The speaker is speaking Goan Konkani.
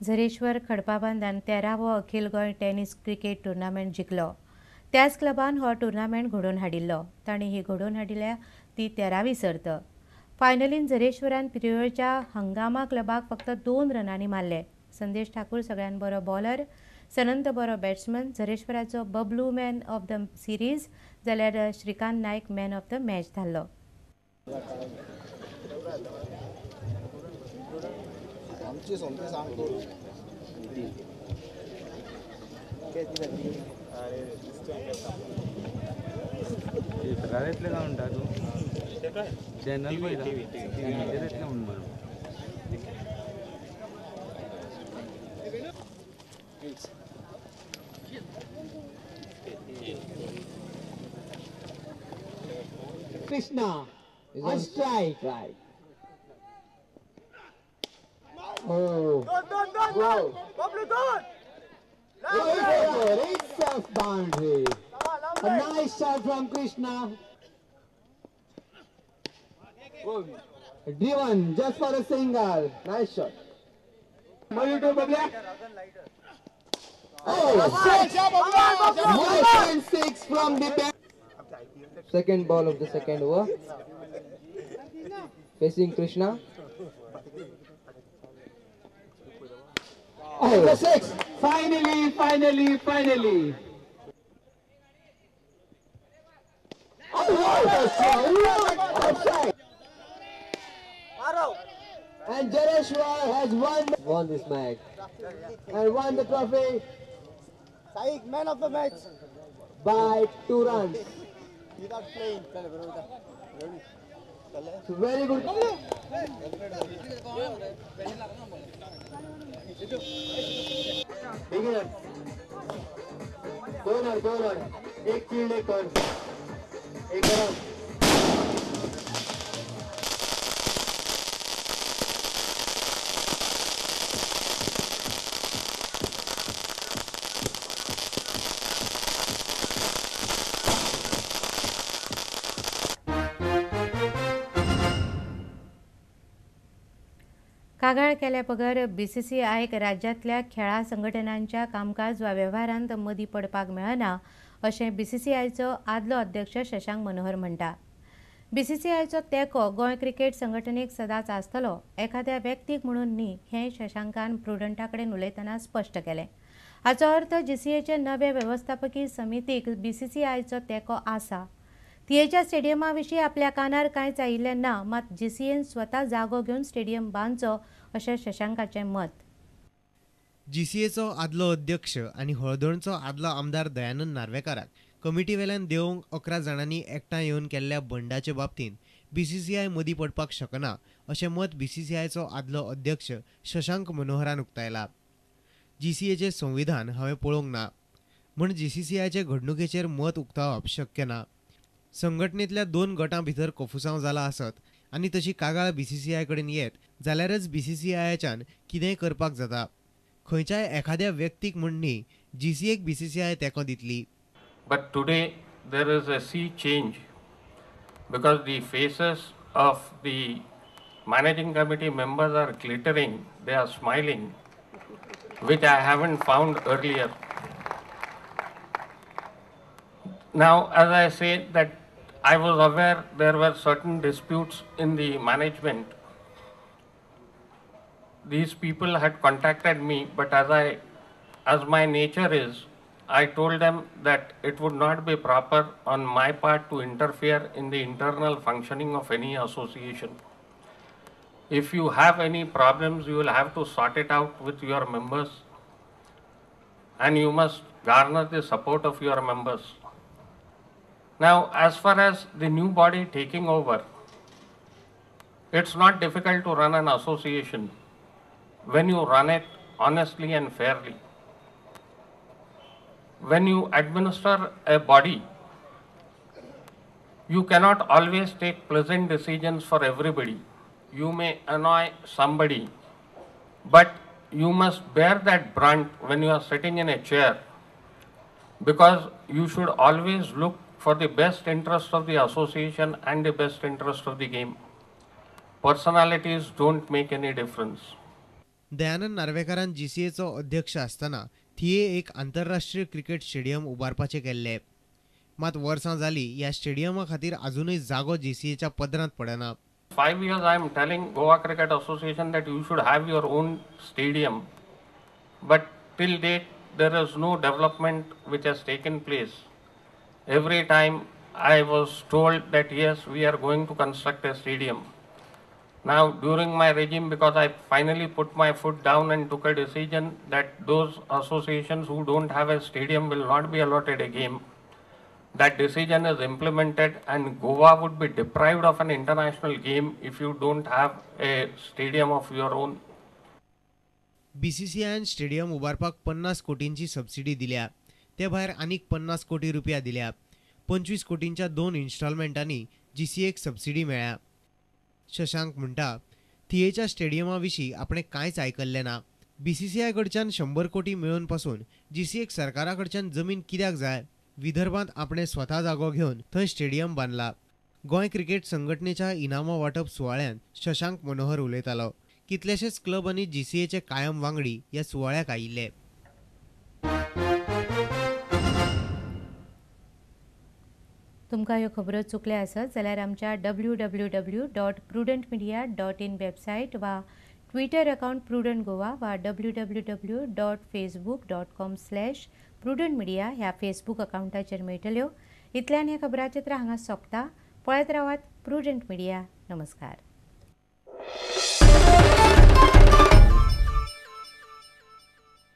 झरेश्वर खडपाबांदान 13वो अखिल गोंय टेनिस क्रिकेट टुर्नामेंट जिखलो. त्याच क्लबान हो टुर्नामेंट घडोवन हाडिल्लो. तांणी ही घडोवन हाडिल्या ती 13वी सर्त. फायनलीन झरेश्वरान प्रियोळच्या हंगामा क्लबाक फक्त 2 रनांनी मारले. संदेश ठाकूर सगळ्यान बरो बॉलर, सनंत बरो batsman, झरेश्वराचो Bablu man of the series जाल्यार Shrikant Naik man of the match थारलो. Krishna is on strike. Right. Oh. Don't. Bablu, don't. It's a boundary. A nice shot from Krishna. Driven just for a single. Nice shot. What you do, Bablu? Oh, six. Nice 6 from the back. Second ball of the second over. Facing Krishna. Oh, 6. Finally, finally, finally. Oh, what a shot! What a shot! And Jareshwar has won this match and won the trophy. Saik, man of the match by 2 runs. Without playing. Very good. Beginner. Corner, corner. एक फील्ड, एक कॉर्नर, एक रन. कागाळ केल्या बगर बीसीसीआयक राज्यांतल्या खेळां संघटनांच्या कामकाज वा वेव्हारांत मदीं पडपाक मेळना अशें बीसीसीआयचो आदलो अध्यक्ष शशांक मनोहर म्हणटा. बीसीसीआयचो तेंको गोंय क्रिकेट संघटनेक सदांच आसतलो, एखाद्या व्यक्तीक म्हणून न्ही, हें शशांकान प्रुडंटा कडेन उलयतना स्पश्ट केलें. हाचो अर्थ जीसीएचे नवे वेवस्थापकी समितीक बीसीसीआयचो तेंको आसा. थियेच्या स्टेडियमा विशीं आपल्या कानार कांयच आयिल्लें ना, मात जीसीएन स्वता जागो घेवन स्टेडियम बांदचो अशें शशांकाचें मत. जीसीएचो आदलो अध्यक्ष आनी हळदोणचो आदलो आमदार दयानंद नार्वेकाराक कमिटीवेल्यान देंवोवंक 11 जाणांनी एकठांय येवन केल्ल्या बंडाचे बाबतींत बीसीसीआय मदीं पडपाक शकना अशें मत बीसीसीआयचो आदलो अध्यक्ष शशांक मनोहरान उक्तायला. जीसीएचें संविधान हांवें पळोवंक ना म्हूण जीसीसीआयचे घडणुकेचेर मत उक्तावप शक्य ना. संघटनेतल्या 2 गटां भितर कोफुसांव जाला आसत आनी तशी कागाळ बीसीसीआय कडेन येत जाल्यारच बीसीसीआयच्यान कितेंय करपाक जाता. खंयच्याय एखाद्या व्यक्तीक म्हूण न्ही जीसीएक बीसीसीआय तेंको दितली. But today there is a sea change because the faces of the managing committee members are glittering, they are smiling, which I haven't found earlier. Now, as I say that I was aware there were certain disputes in the management. These people had contacted me, but as my nature is, I told them that it would not be proper on my part to interfere in the internal functioning of any association. If you have any problems, you will have to sort it out with your members, and you must garner the support of your members. Now, as far as the new body taking over, it's not difficult to run an association when you run it honestly and fairly. When you administer a body, you cannot always take pleasant decisions for everybody. You may annoy somebody, but you must bear that brunt when you are sitting in a chair, because you should always look for the best interest of the association and the best interest of the game. Personalities don't make any difference. Dayanand नार्वेकारान जीसीएचो अध्यक्ष आसतना थिये एक आंतरराष्ट्रीय क्रिकेट स्टेडियम उबारपाचें केल्लें. मात वर्सां जाली ह्या स्टेडियमा खातीर आजुनूय जागो जीसीएच्या पदरांत पडना. 5 years I am telling Goa Cricket Association that you should have your own stadium, but till date there is no development which has taken place. Every time I was told that yes, we are going to construct a stadium. Now during my regime, because I finally put my foot down and took a decision that those associations who don't have a stadium will not be allotted a game, that decision is implemented and Goa would be deprived of an international game if you don't have a stadium of your own. BCCI stadium उबारपाक 50 कोटींची सबसिडी दिल्या. ते भायर आनीक 50 कोटी रुपया दिल्या. 25 कोटींच्या 2 इन्स्टॉलमेंटांनी जीसीएक सबसिडी मेळ्ळ्या. शशांक म्हणटा, थियेच्या स्टेडियमा विशीं आपणें कांयच आयकल्लें ना. बीसीसीआय कडच्यान 100 कोटी मेळून पासून जीसीएक सरकारा कडच्यान जमीन कित्याक जाय? विदर्भांत आपणें स्वता जागो घेवन थंय स्टेडियम बांदला. गोंय क्रिकेट संघटनेच्या इनामां वांटप सुवाळ्यांत शशांक मनोहर उलयतालो. कितलेशेच क्लब आनी जीसीएचे कायम वांगडी ह्या सुवाळ्याक आयिल्ले. तुमकां ह्यो खबरो चुकल्या आसत जाल्यार आमच्या www.prudentmedia.in website वा ट्विटर अकाउंट प्रुडंट गोवा वा www.facebook.com/prudentmedia ह्या फेसबूक अकाउंटाचेर मेळटल्यो. इतल्यान हें खबराचित्र हांगा सोंपता. पळयत रावात प्रुडंट मिडिया. नमस्कार.